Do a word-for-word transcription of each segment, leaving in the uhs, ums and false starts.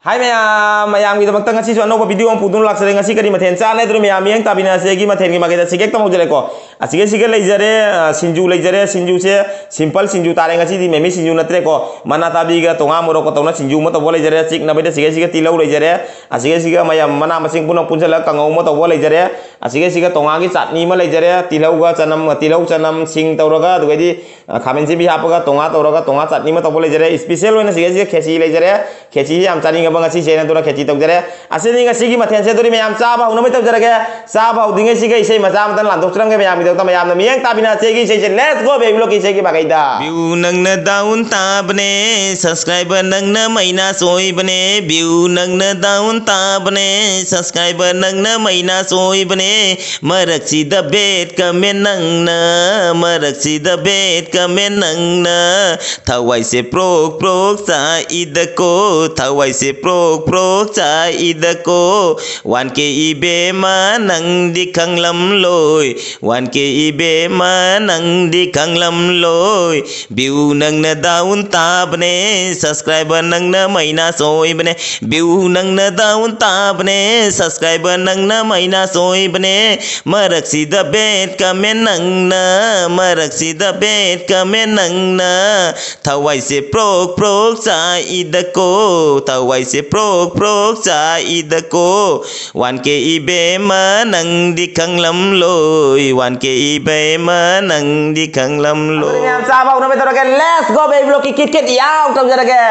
ꯍꯥꯏ ꯃꯌꯥꯝ, ꯃꯌꯥꯝꯒꯤꯗꯃꯛꯇ ꯉꯁꯤꯁꯨ ꯑꯅꯧꯕ ꯚꯤꯗꯤꯑꯣ ꯑꯃ ꯄꯨꯗꯨꯅ ꯂꯥꯛꯆꯔꯦ꯫ ꯉꯁꯤ ꯀꯔꯤ ꯃꯊꯦꯜ ꯆꯥꯅꯤ ꯍꯥꯏꯗꯨꯅ ꯃꯌꯥꯝ ꯃꯤꯠꯌꯦꯡ ꯇꯥꯕꯤꯅꯁꯦ꯫ ꯑꯩꯒꯤ ꯃꯊꯦꯜꯒꯤ ꯃꯥꯏꯀꯩꯗ ꯑꯁꯤꯒ ꯍꯦꯛꯇ ꯍꯧꯖꯔꯦꯀꯣ꯫ ꯑꯁꯤꯒ ꯁꯤꯒ ꯂꯩꯖꯔꯦ, ꯑ, ꯁꯤꯡꯖꯨ ꯂꯩꯖꯔꯦ꯫ ꯁꯤꯡꯖꯨꯁꯦ ꯁꯤꯝꯄꯜ ꯁꯤꯡꯖꯨ ꯇꯥꯔꯦ ꯉꯁꯤꯗꯤ, ꯃꯤꯃꯤ ꯁꯤꯡꯖꯨ ꯅꯠꯇ꯭ꯔꯦꯀꯣ꯫ ꯃꯅꯥ ꯊꯥꯕꯤꯒ ꯇꯣꯉꯥ ꯃꯣꯔꯣꯛꯀ ꯇꯧꯅ ꯁꯤꯡꯖꯨ ꯑꯃ ꯇꯧꯕ ꯂꯩꯖꯔꯦ꯫ ꯆꯤꯛꯅꯕꯩꯗ ꯑꯁꯤꯒ ꯁꯤꯒ ꯇꯤꯜꯍꯧ ꯂꯩꯖꯔꯦ꯫ ꯑꯁꯤꯒ ꯁꯤꯒ ꯃꯌꯥꯝ ꯃꯅꯥ ꯃꯁꯤꯡ ꯄꯨꯟꯅ ꯄꯨꯟꯁꯤꯜꯂꯒ ꯀꯥꯡꯉꯧ ꯑꯃ ꯇꯧꯕ ꯂꯩꯖꯔꯦ꯫ ꯑꯁꯤꯒ ꯁꯤꯒ ꯇꯣꯉꯥꯒꯤ ꯆꯥꯠꯅꯤ ꯑꯃ ꯂꯩꯖꯔꯦ꯫ ꯇꯤꯜꯍꯧꯒ ꯆꯅꯝ, ꯇꯤꯜꯍꯧ ꯆꯅꯝ ꯁꯤꯡ ꯇꯧꯔꯒ, ꯑꯗꯨꯒꯩꯗꯤ, ꯑ, ꯈꯥꯃꯦꯟ ꯑꯁꯤꯟꯕꯤ ꯍꯥꯞꯄꯒ ꯇꯣꯉꯥ ꯇꯧꯔꯒ ꯇꯣꯉꯥ ꯆꯥꯠꯅꯤ ꯑꯃ ꯇꯧꯕ ꯂꯩꯖꯔꯦ꯫ ꯏꯁꯄꯤꯁꯦꯜ ꯑꯣꯏꯅ ꯑꯁꯤꯒ ꯁꯤꯒ ꯈꯦꯆꯤ ꯂꯩꯖꯔꯦ꯫ ꯈꯦꯆꯤ ꯌꯥꯝ ꯆꯥꯅꯤꯡꯉꯕ ꯉꯁꯤꯁꯦ, ꯑꯗꯨꯅ ꯈꯦꯆꯤ ꯇꯧꯖꯔꯦ꯫ ꯑꯁꯤꯅꯤ ꯉꯁꯤꯒꯤ ꯃꯊꯦꯜꯁꯦ꯫ ꯑꯗꯨꯗꯤ ꯃꯌꯥꯝ ꯆꯥꯕ ꯍꯧꯅꯕ ꯇꯧꯖꯔꯒꯦ꯫ ꯆꯥꯕ ꯍꯧꯗ꯭ꯔꯤꯉꯩꯁꯤꯒ ꯏꯁꯩ ꯃꯆꯥ ꯑꯃꯇꯪ ꯂꯥꯟꯊꯣꯛꯆꯔꯝꯒꯦ ꯃꯌꯥꯝꯒꯤꯗꯃꯛꯇ꯫ ꯃꯌꯥꯝꯅ ꯃꯤꯠꯌꯦꯡ ꯇꯥꯕꯤꯅꯁꯦ ꯑꯩꯒꯤ ꯏꯁꯩꯁꯦ꯫ Let's go baby ꯂꯣꯛꯀꯤ ꯏꯁꯩꯒꯤ ꯃꯥꯏꯀꯩꯗ꯫ View ꯅꯪꯅ down ꯇꯥꯕꯅꯦ, subscriber ꯅꯪꯅ minus ꯑꯣꯏꯕꯅꯦ꯫ View ꯅꯪꯅ down ꯇꯥꯕꯅꯦ, subscriber ꯅꯪꯅ minus ꯑꯣꯏꯕꯅꯦ꯫ ꯃꯔꯛꯁꯤꯗ bad comment ꯅꯪꯅ, ꯃꯔꯛꯁꯤꯗ bad comment ꯅꯪꯅ꯫ ꯊꯋꯥꯏꯁꯦ ꯄ꯭ꯔꯣꯛ ꯄ꯭ꯔꯣꯛ ꯆꯥꯛꯏꯗꯀꯣ, ꯊꯋꯥꯏꯁꯦ ꯄ꯭ꯔꯣꯛ ꯄ꯭ꯔꯣꯛ ꯆꯥꯛꯏꯗꯀꯣ꯫ One K ꯏꯕꯦꯝꯃ ꯅꯪꯗꯤ ꯈꯪꯂꯝꯂꯣꯏ, one K ꯏꯕꯦꯝꯃ ꯅꯪꯗꯤ ꯈꯪꯂꯝꯂꯣꯏ꯫ View ꯅꯪꯅ down ꯇꯥꯕꯅꯦ, subscriber ꯅꯪꯅ minus ꯑꯣꯏꯕꯅꯦ꯫ View ꯅꯪꯅ down ꯇꯥꯕꯅꯦ, subscriber ꯅꯪꯅ minus ꯑꯣꯏꯕꯅꯦ꯫ ꯃꯔꯛꯁꯤꯗ bad comment ꯅꯪꯅ, ꯃꯔꯛꯁꯤꯗ bad comment ꯅꯪꯅ꯫ ꯊꯋꯥꯏꯁꯦ ꯄ꯭ꯔꯣꯛ ꯄ꯭ꯔꯣꯛ ꯆꯥꯛꯏꯗꯀꯣ, ꯊꯋꯥꯏꯁꯦ ꯄ꯭ꯔꯣꯛ ꯄ꯭ꯔꯣꯛ ꯆꯥꯛꯏꯗꯀꯣ꯫ One K ꯏꯕꯦꯝꯃ ꯅꯪꯗꯤ ꯈꯪꯂꯝꯂꯣꯏ, one K ꯏꯕꯦꯝꯃ ꯅꯪꯗꯤ ꯈꯪꯂꯝꯂꯣꯏ꯫ ꯑꯗꯨꯗꯤ ꯃꯌꯥꯝ ꯆꯥꯕ ꯍꯧꯅꯕ ꯇꯧꯔꯒꯦ꯫ Let's go baby ꯂꯣꯛꯀꯤ ꯀꯤꯠ ꯀꯤꯠ ꯌꯥꯎ ꯇꯧꯖꯔꯒꯦ꯫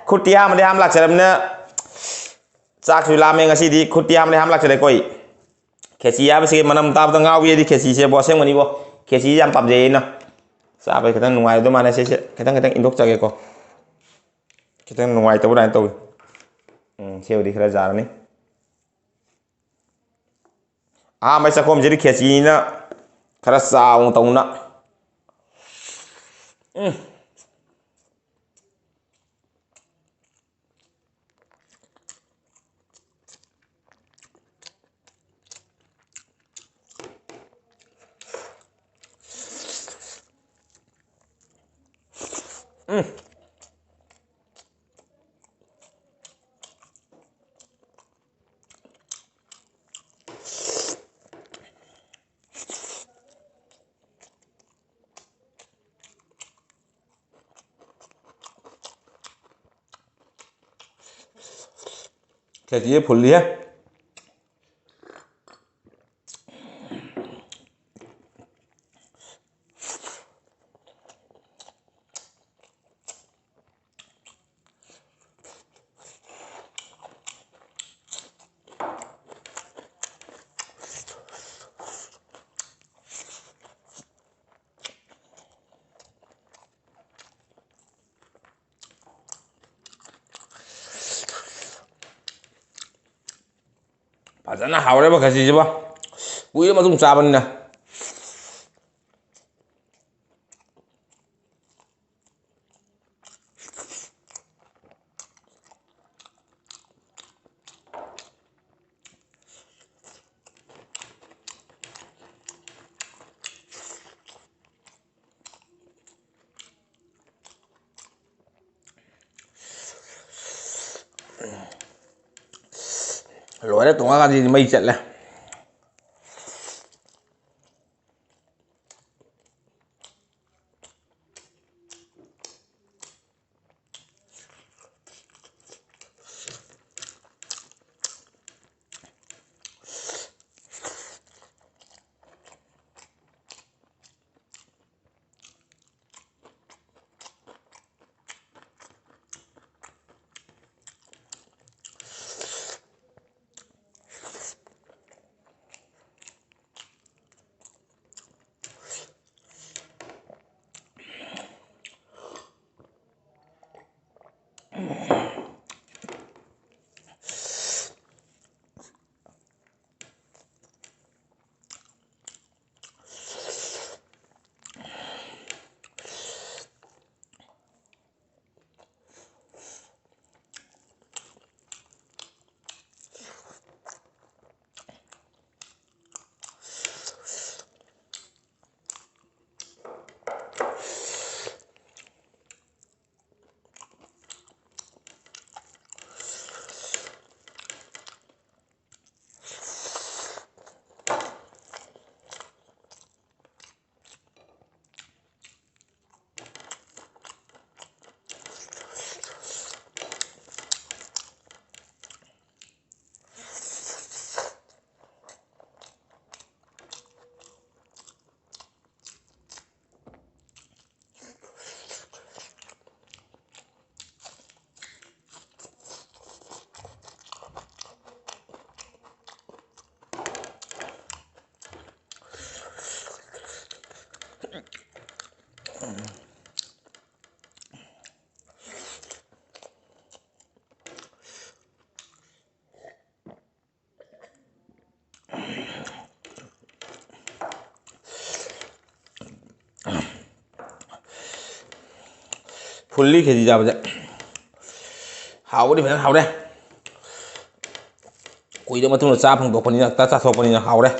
ꯈꯨꯠꯇꯤ ꯍꯥꯝꯃꯗꯤ ꯍꯥꯝ ꯂꯥꯛꯆꯔꯕꯅꯤꯅ ꯆꯥꯛꯁꯨ ꯂꯥꯝꯃꯦ ꯉꯁꯤꯗꯤ꯫ ꯈꯨꯠꯇꯤ ꯍꯥꯝꯃꯗꯤ ꯍꯥꯝ ꯂꯥꯛꯆꯔꯦꯀꯣ ꯑꯩ꯫ ꯈꯦꯆꯤ ꯍꯥꯏꯕꯁꯤꯒꯤ ꯃꯅꯝ ꯇꯥꯕꯗ ꯉꯥꯎꯏ ꯑꯩꯗꯤ꯫ ꯈꯦꯆꯤꯁꯦꯕꯨ ꯑꯁꯦꯡꯕꯅꯤꯕꯣ꯫ ꯈꯦꯆꯤ ꯌꯥꯝ ꯄꯥꯝꯖꯩ ꯑꯩꯅ꯫ ꯆꯥꯕꯗꯤ ꯈꯤꯇꯪ ꯅꯨꯡꯉꯥꯏꯔꯗꯧ ꯃꯥꯜꯂꯦ ꯁꯤꯁꯦ꯫ ꯈꯤꯇꯪ ꯈꯤꯇꯪ ꯏꯟꯊꯣꯛꯆꯒꯦꯀꯣ꯫ ꯈꯤꯇꯪ ꯅꯨꯡꯉꯥꯏꯇꯕ ꯑꯗꯨꯃꯥꯏꯅ ꯇꯧꯏ꯫ ꯎꯝ, ꯁꯤꯕꯨꯗꯤ ꯈꯔ ꯌꯥꯔꯅꯤ꯫ ꯑꯍꯥꯟꯕ ꯆꯥꯛꯈꯣꯝꯁꯤꯗꯤ ꯈꯦꯆꯤꯅ ꯈꯔ ꯆꯥꯎꯅ ꯇꯧꯅ꯫ ꯎꯝ꯫ ꯎꯝ꯫ ꯈꯦꯆꯤꯁꯦ ꯐꯨꯜꯂꯤꯍꯦ꯫ ꯐꯖꯅ ꯍꯥꯎꯔꯦꯕ ꯈꯦꯆꯤꯁꯤꯕꯣ, ꯀꯨꯏꯔ ꯃꯇꯨꯡ ꯆꯥꯕꯅꯤꯅ꯫ ꯂꯣꯏꯔꯦ, ꯇꯣꯡꯉꯀꯥꯟꯁꯤꯗꯤ ꯃꯩ ꯆꯠꯂꯦ꯫ ꯐꯨꯜꯂꯤ ꯈꯦꯆꯤ ꯆꯥꯕꯁꯦ ꯍꯥꯎꯕꯗꯤ ꯐꯖꯅ ꯍꯥꯎꯔꯦ꯫ ꯀꯨꯏꯔ ꯃꯇꯨꯡꯗ ꯆꯥ ꯐꯪꯗꯣꯛꯄꯅꯤꯅ, ꯆꯥ ꯆꯥꯊꯣꯛꯄꯅꯤꯅ ꯍꯥꯎꯔꯦ꯫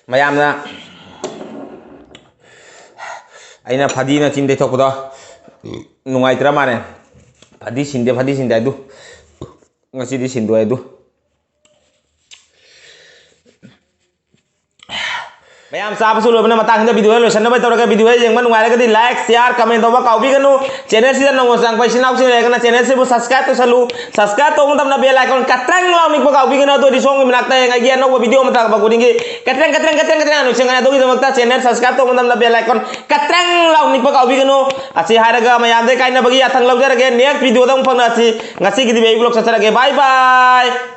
ꯃꯌꯥꯝꯅ ꯑꯩꯅ ꯐꯗꯤꯅ ꯆꯤꯟ ꯇꯩꯊꯣꯛꯄꯗꯣ ꯅꯨꯡꯉꯥꯏꯇ꯭ꯔ ꯃꯥꯜꯂꯦ꯫ ꯐꯗꯤ ꯁꯤꯟꯗꯦ, ꯐꯗꯤ ꯁꯤꯟꯗꯦ ꯑꯗꯨ꯫ ꯉꯁꯤꯗꯤ ꯁꯤꯟꯗꯣꯛꯑꯦ ꯑꯗꯨ꯫ ꯃꯌꯥꯝ ꯆꯥꯕꯁꯨ ꯂꯣꯏꯕꯅ ꯃꯇꯥꯡꯁꯤꯗ video ꯂꯣꯏꯁꯟꯅꯕ ꯇꯧꯔꯒꯦ꯫ Video ꯌꯦꯡꯕ ꯅꯨꯡꯉꯥꯏꯔꯒꯗꯤ like, share, comment ꯇꯧꯕ ꯀꯥꯎꯕꯤꯒꯅꯨ꯫ Channel ꯁꯤꯗ ꯅꯧꯅ ꯆꯪꯉꯛꯄ ꯏꯆꯤꯟ ꯏꯅꯥꯎꯁꯤꯡ ꯂꯩꯔꯒꯅ channel ꯁꯤꯕꯨ subscribe ꯇꯧꯁꯜꯂꯨ꯫ Subscribe ꯇꯧꯕ ꯃꯇꯝꯗ bell icon ꯀꯇ꯭ꯔꯪ ꯂꯥꯎ ꯅꯤꯛꯄ ꯀꯥꯎꯕꯤꯒꯅꯨ꯫ ꯑꯗꯨ ꯑꯣꯏꯔꯗꯤ ꯁꯣꯝꯒꯤ ꯃꯅꯥꯛꯇ ꯍꯌꯦꯡ ꯑꯩꯒꯤ ꯑꯅꯧꯕ video ꯑꯃ ꯊꯥꯔꯛꯄ ꯈꯨꯗꯤꯡꯒꯤ ꯀꯇ꯭ꯔꯪ, ꯀꯇ꯭ꯔꯪ, ꯀꯇ꯭ꯔꯪ, ꯀꯇ꯭ꯔꯪ ꯅꯤꯡꯁꯤꯡꯒꯅꯤ꯫ ꯑꯗꯨꯒꯤꯗꯃꯛꯇ channel subscribe ꯇꯧꯕ ꯃꯇꯝꯗ bell icon ꯀꯇ꯭ꯔꯪ ꯂꯥꯎ ꯅꯤꯛꯄ ꯀꯥꯎꯕꯤꯒꯅꯨ꯫ ꯑꯁꯤ ꯍꯥꯏꯔꯒ ꯃꯌꯥꯝꯗꯩ ꯀꯥꯏꯅꯕꯒꯤ ꯌꯥꯊꯪ ꯂꯧꯖꯔꯒꯦ꯫ Next video ꯗ ꯑꯃꯨꯛ ꯐꯪꯅꯁꯤ꯫ ꯉꯁꯤꯒꯤꯗꯤ ꯑꯩ vlog ꯆꯠꯆꯔꯒꯦ꯫ Bye bye꯫